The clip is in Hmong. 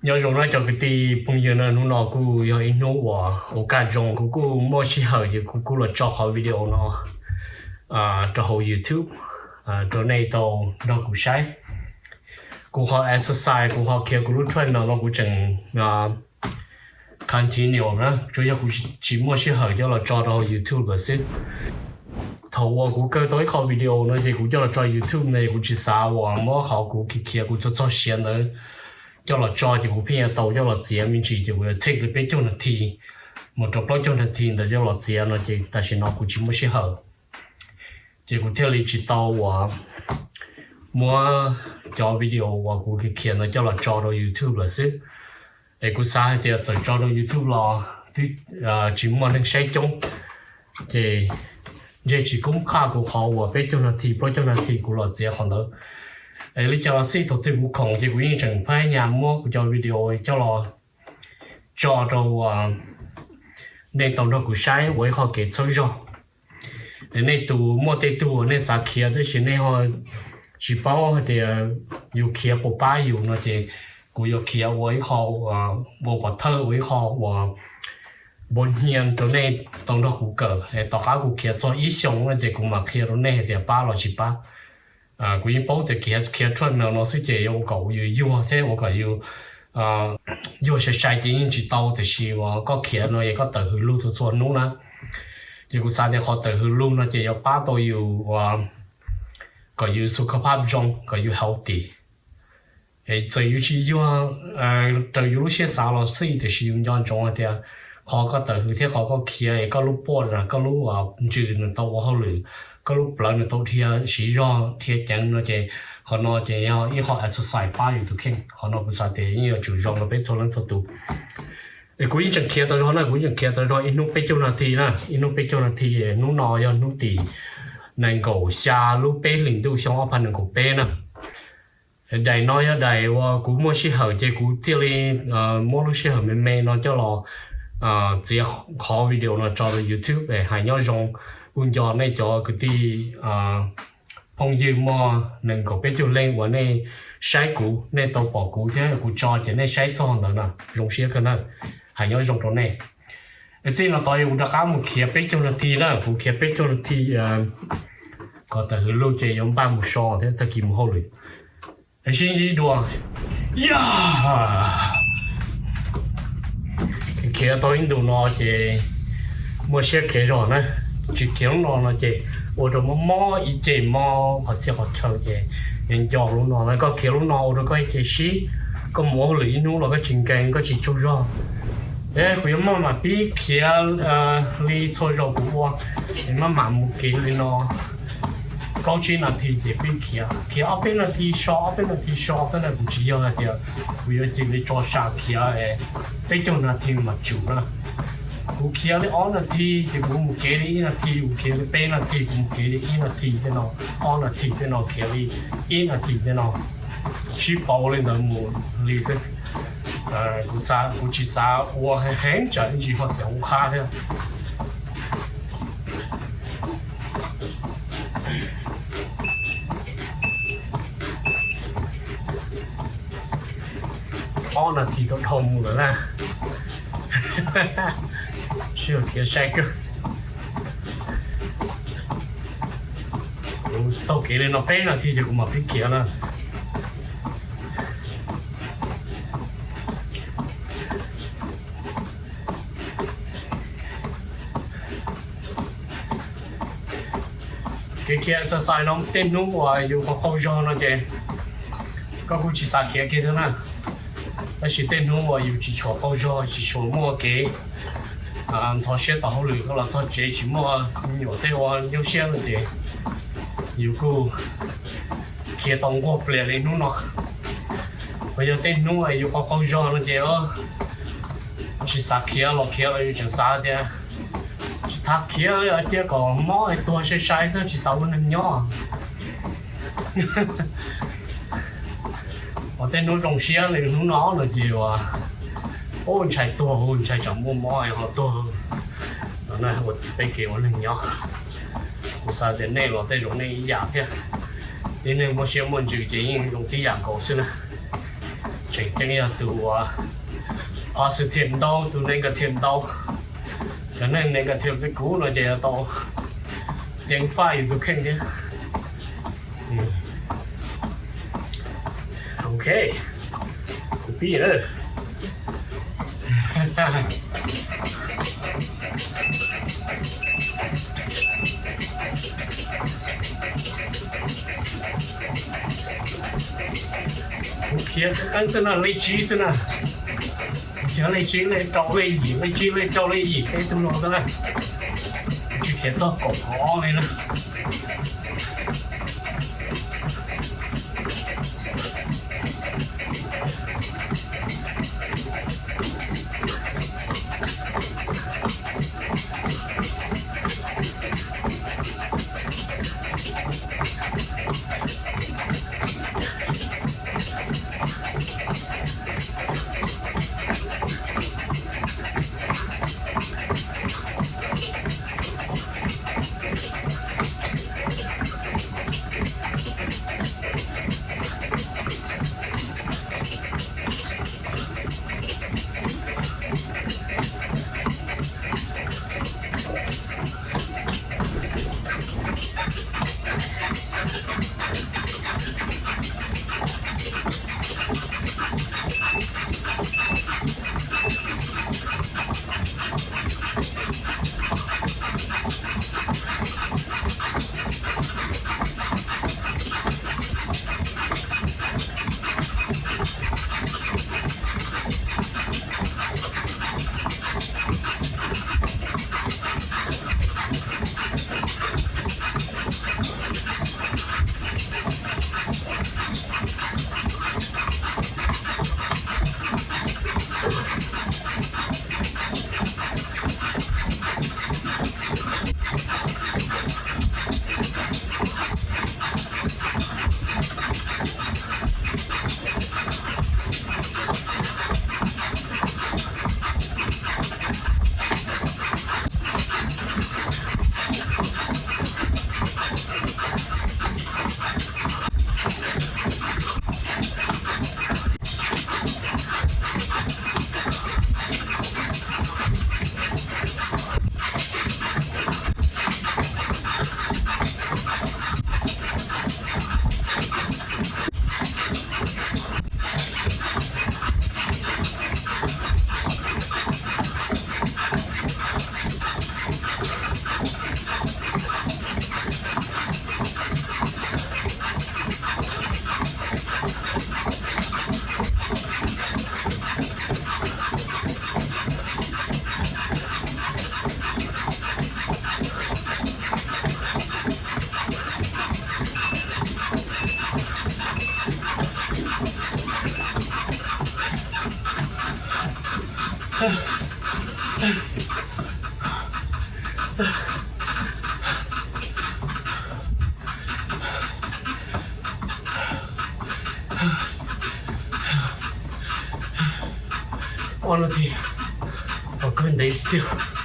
Nyob zoo na cov kwv tij phooj ywg na, hnub no kuj yog ib hnub uas ua kaj zoo, kuv kuj muaj sij hawm ces kuv kuj los tso qhov video no rau hauv YouTube rau nej tau nrog kuv saib. Kuv ho exercise, kuv ho khiav kuv lub treadmill no kuv tseem continue na, tsuas yog kuv tsis muaj sij hawm coj los tso rau hauv YouTube lawm xwb. Thaum uas kuv kawg tau ib qho video no ces kuv coj los tso YouTube no, kuv tsis xav uas muab qhov kuv khiav khiav kuv txog txog siav ntawd coj los tso, ces kuv pheej yuav tau coj los txiav me ntsis, ces kuv yuav take li peb caug nas this mus rau plaub caug nas this ntawd coj los txiav no, ces tam sim no kuv tsis muaj sij hawm, ces kuv thiaj li tsis tau uas muab cov video uas kuv khiav khiav ntawd coj los tso rau YouTube lawm xwb. Es kuv xav hais tias txawm tso rau YouTube los twb tsis muaj neeg saib coob, ces ntshe tsis kub qhaj kuv qhov uas peb caug nas this plaub caug nas this kuv los txiav qhov ntawd. Es li cas los xij, thaum twg kuv khoom ces kuv yeej tseem phab nyas muab kuv cov video coj los tso rau nej tau nrog kuv saib ua ib qho kev txhawb zog. Nej tus muaj tej tug uas nej xav khiav tab sis nej ho tsis paub hais tias yus khiav puas pab yus no, ces kuv yuav khiav ua ib qho ua pov thawj, ua ib qho uas npau hnia rau nej tau nrog kuv kawm. Tom qab kuv khiav txog ib xyoos no ces kuv mam qhia rau nej hais tias pab los tsis pab. Kuv yeej paub tias khiav treadmill no xwb ces yuav ua kom yus yuag thiab ua kom yus yuag sai sai ces yeej tsis tau, tiam sis uas koj khiav no es koj tawm hws lug txhua txhua hnub na, ces kuv xav tias qhov tawm hws lug no ces yuav pab tau yus kom yus xu kha phab zoo, kom yus healthy. Txawm yus tsis yuag raws yus lub siab xav los xij, tiam sis yus nco ntsoov hais tias qhov koj tawm hws thiab qhov koj khiav es koj lub puj, koj lub ntsws nws tau ua hauj lwm, koj lub plawv nws tau dhia siv zog dhia ceev no ces qhov no ces yog ib qho exercise pab yus tus kheej. Qhov no kuv xav tias yeej yuav tsum zoo rau peb txhua leej txhua tus. Es kuv yeej tseem khiav tau zog na, kuv yeej tseem khiav tau zog ib hnub peb caug nas this na, ib hnub peb caug nas this. Hnub no yog hnub tim nees nkaum xya lub peb hlis ntuj xyoo ob phav nees nkaum peb na. Daim no yog daim uas kuv muaj sij hawm ces kuv thiaj li muab lub sij hawm me me no coj los txiav qhov video no tso rau YouTube. Hais nyob zoo, kuj nco nej cov kwv tij phooj ywg muaj nees nkaum peb caug leej uas nej saib kuv, nej tau pom kuv thiab kuv tso ces nej saib txog ntawd na, zoo siab kawg na. Hais nyob zoo rau nej. Es txij no tod yog kuv rov qab mus khiav peb caug nas this na, kuv khiav peb caug nas this kom tawm hws lug ces yuav npaj mus so thiab tag kis mus hauj lwm. Sib ntsib dua. Khiav tau ib ntus no ces muaj siab khiav zog na. Tsis khiav lub no no ces ua rau mob mob ib ce, mob qhov txhia qhov chaw ces nco nco lub no na. Koj khiav lub no ua rau koj ib ce sib, koj mus ua hauj lwm ib hnub los koj tsis nkees, koj tsis tsaug zog. Es kuv yuav maj mam pib khiav li txhua zaus kuv ua, es maj mam mus kev li no plaub tsib nas this ces pib khiav, khiav ob peb nas this so, ob peb nas this so xwb na. Kuv tsis yog hais tias kuv yuav cia li tso sam khiav peb caug nas this mam tsum na. Kuv khiav li ob nas this ces kuv mus kev li ib nas this, kuv khiav li peb nas this kuv mus kev li ib nas this tej no, ob nas this tej no khiav li ib nas this tej no, sib pauv li ntawd mus li xwb. Kuv tsis xav ua heev tsam ib ntsis ho xeem qhab thiab. Ob nas this tau dhau mus lawm na. Sij hawm khiav sai kawg. Kuv taug kev li no peb nas this ces kuv mam pib khiav na. Kev khiav exercise no tej hnub uas yus qaug qaug zog no ces koj kuj tsis xav khiav kiag thiab na. Tab sis tej hnub uas yus tsis tshua qaug zog, tsis tshua muaj kev ntxhov siab tau hauj lwm, koj los txog tsev tsis muaj me nyuam tej ua nyuaj siab no ces yus kuj khiav tau nquag pliag li hnub no. Ho yog tej hnub yus qaug qaug zog no ces tsis xav khiav los khiav los yus tseem xav tias tsis tas khiav li, cia kom mob tuag sai sai xwb, tsis xav ua neeg nyob. Ho tej hnub zoo siab li hnub no no ces ua ntshai tuag, ntshai tsam muaj mob ho tuag. Ua peb kev ua neeg nyob. Kuv xav tias nej los tej zaum nej ib yam thiab. Tib neeg muaj siab muaj ntsws ces yeej zoo tib yam nkaus xwb na. Tseem ceeb yog tus uas positive ntau, tus negative ntau. Cov neeg negative li kuv no ces yuav tau ceev faj yus tus kheej thiab. Ok, kuv pib lawm. Kuv khiav qeeb xwb na, lej tsib xwb na. Kuv khiav lej tsib lej rau lej yim, lej tsib lej rau lej yim tej tug no xwb na. Tsis khiav txog kaum ob li na. Ob no ces pom kawg ntev tiag.